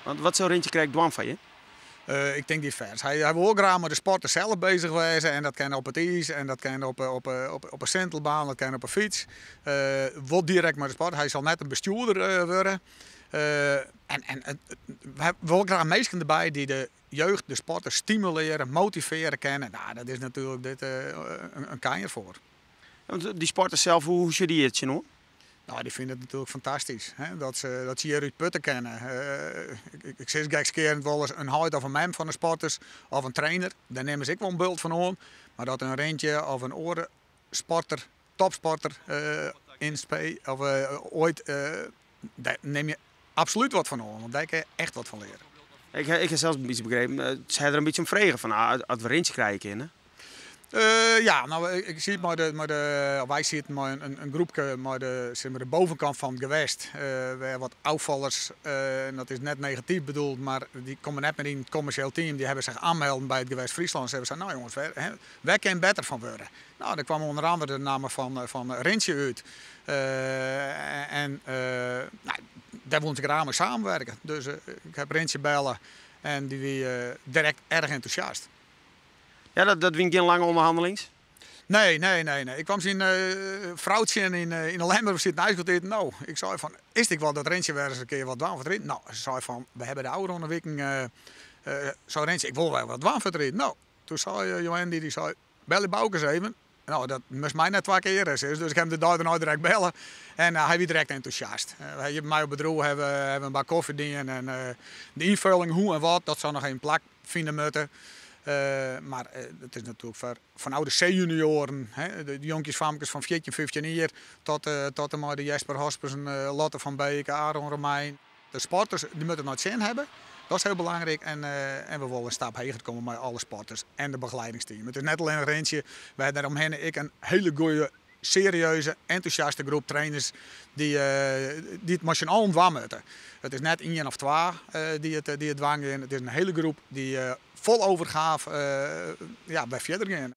Want wat sil Rintje krekt dwaan foar je? Ik tink divers. Hy wol graach mei de sporter sels beuzich wêze en dat kin op it iis en dat kin op 'e sintelbaan, dat kin op 'e fyts. Wol direkt mei de sport. Hy sil net in bestjoerder wurde. En wy wolle graach minsken derby dy't de jeugd, de sporters stimulearje, motivearje kinne. Nou, dat is natuerlik dit in kanjer foar. Want dy sporters sels, hoe sjogge dy hjir tsjinoan? Nou, dy fine it natuerlik fantastysk, hè, dat se hjir út putte kinne. Ik sis gekskearend wolris in heit of in mem fan de sporters of in trainer, dêr nimme se ek wol in bult fan oan. Mar dat in Rintje of in oare sporter, topsporter yn spe of oait, dêr nim je absolút wat fan oan, want dêr kinne je echt wat fan leare. Ik ha sels in bytsje begrepen, se ha der in bytsje om frege fan, as we Rintje krije kinne. Ja, nou, ik siet mei de, wy sieten mei in groepke mei de, zeg maar, de bovenkant fan it gewest, wêr wat ôffallers, en dat is net negatyf bedoeld, mar dy komme net mear yn it kommersjeel team, dy hawwe sich oanmelden by it gewest Fryslân. Se hawwe sein, nou jonges, hè, wêr kin better fan wurde? Nou, der kwam ûnder oare de namme fan Rintje út. En nou, dêr woene se graach mei samenwerke. Dus ik ha Rintje belle en dy wie direkt erch entûsjast. Ja, dat wiene gjin lange ûnderhannelings? Nee. Ik kwam syn frou tsjin yn de Lemmer, we sieten ijs te iten. Nou, ik sei fan, is it wol dat Rintje wer ris in kear wat dwaan foar it riden? Nou, se sei fan, we hawwe de ôfrûne wiken, sei Rintje, ik wol wer wat dwaan foar it riden. Nou, doe sei Joandy, dy sei, belje Bauke ris even. Nou, dat moast my net twa kear ris, dus ik ha him de dei dêrnei direkt belle. En hy wie direkt entûsjast. Hy by my op bedriuw hawwe in bak kofje dien en de ynfolling hoe en wat, dat sil noch even plak fine moatte. Mar it is natuerlik foar fanôf de C-junioaren, de jonkjes, famkes fan 14, 15 jier, tot en mei de Jesper Hospes, Lotte van Beek, Aaron Romein. De sporters dy moatte it nei it sin hawwe, dat is hiel belangryk. En we wolle in stap heger komme mei alle sporters en de begeleidingsteam. It is net allinnich Rintje, wy hawwe dêromhinne ek in hiele goede, serieuze, entûsjaste groep trainers dy't it mei syn allen dwaan moatte. It is net ien of twa dy't it dwaan gean, it is in hiele groep dy't fol overgave, ja, wer fierder gean.